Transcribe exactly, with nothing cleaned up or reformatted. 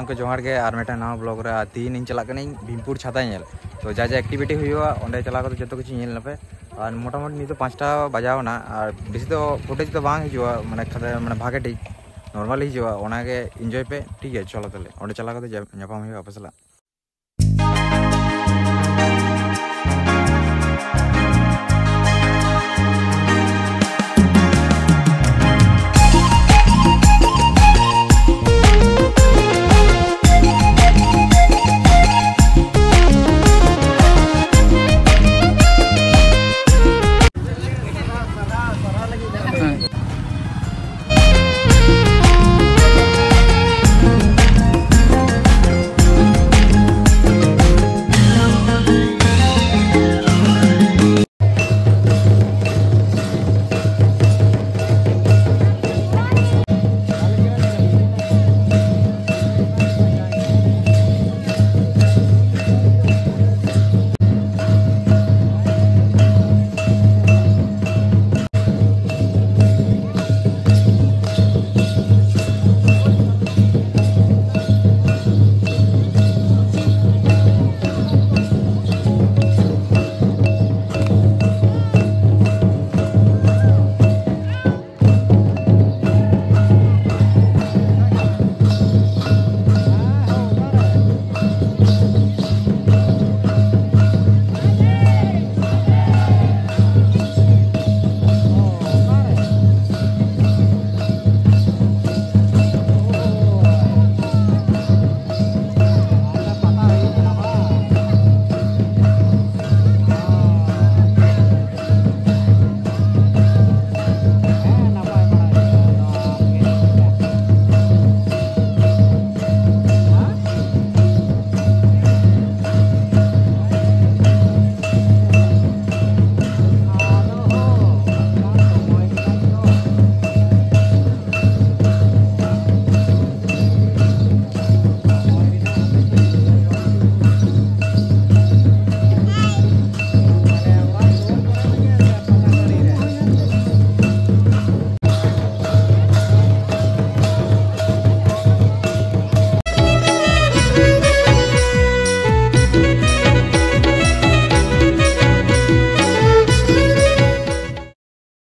ᱜᱚᱢᱠᱮ ᱡᱚᱦᱟᱨ ᱜᱮ, ᱟᱨ ᱢᱤᱫᱴᱟᱝ ᱱᱟᱣᱟ ᱵᱞᱚᱜ ᱨᱮ᱾ ᱟᱨ ᱛᱤᱦᱤᱧ ᱤᱧ ᱪᱟᱞᱟᱜ ᱠᱟᱹᱱᱟᱹᱧ ᱵᱷᱤᱢᱯᱩᱨ ᱪᱷᱟᱛᱟ ᱧᱮᱞ᱾ ᱛᱚ ᱡᱟ ᱡᱟ ᱮᱠᱴᱤᱵᱷᱤᱴᱤ ᱦᱩᱭᱩᱜᱼᱟ ᱚᱸᱰᱮ ᱪᱟᱞᱟᱣ ᱠᱟᱛᱮ ᱡᱚᱛᱚ ᱠᱤᱪᱷᱩ ᱧᱮᱞ ᱟᱯᱮ᱾ ᱟᱨ ᱢᱚᱴᱟᱢᱩᱴᱤ ᱱᱤᱛᱚᱜ ᱯᱟᱸᱪᱴᱟ ᱵᱟᱡᱟᱣ ᱮᱱᱟ, ᱟᱨ ᱵᱮᱥᱤ ᱫᱚ ᱯᱷᱩᱴᱮᱡᱽ ᱫᱚ ᱵᱟᱝ ᱦᱤᱡᱩᱜᱼᱟ, ᱢᱟᱱᱮ ᱠᱷᱟᱫᱟ ᱢᱟᱱᱮ ᱵᱷᱟᱜᱮ ᱴᱷᱤᱠ ᱱᱚᱨᱢᱟᱞ ᱦᱤᱡᱩᱜᱼᱟ, ᱚᱱᱟᱜᱮ ᱤᱱᱡᱚᱭ ᱯᱮ᱾ ᱴᱷᱤᱠ ᱜᱮᱭᱟ, ᱪᱚᱞᱚ ᱛᱟᱦᱚᱞᱮ ᱚᱸᱰᱮ ᱪᱟᱞᱟᱣ ᱠᱟᱛᱮ ᱧᱟᱯᱟᱢ ᱦᱩᱭᱩᱜᱼᱟ ᱟᱯᱮ ᱥᱟᱞᱟᱜ᱾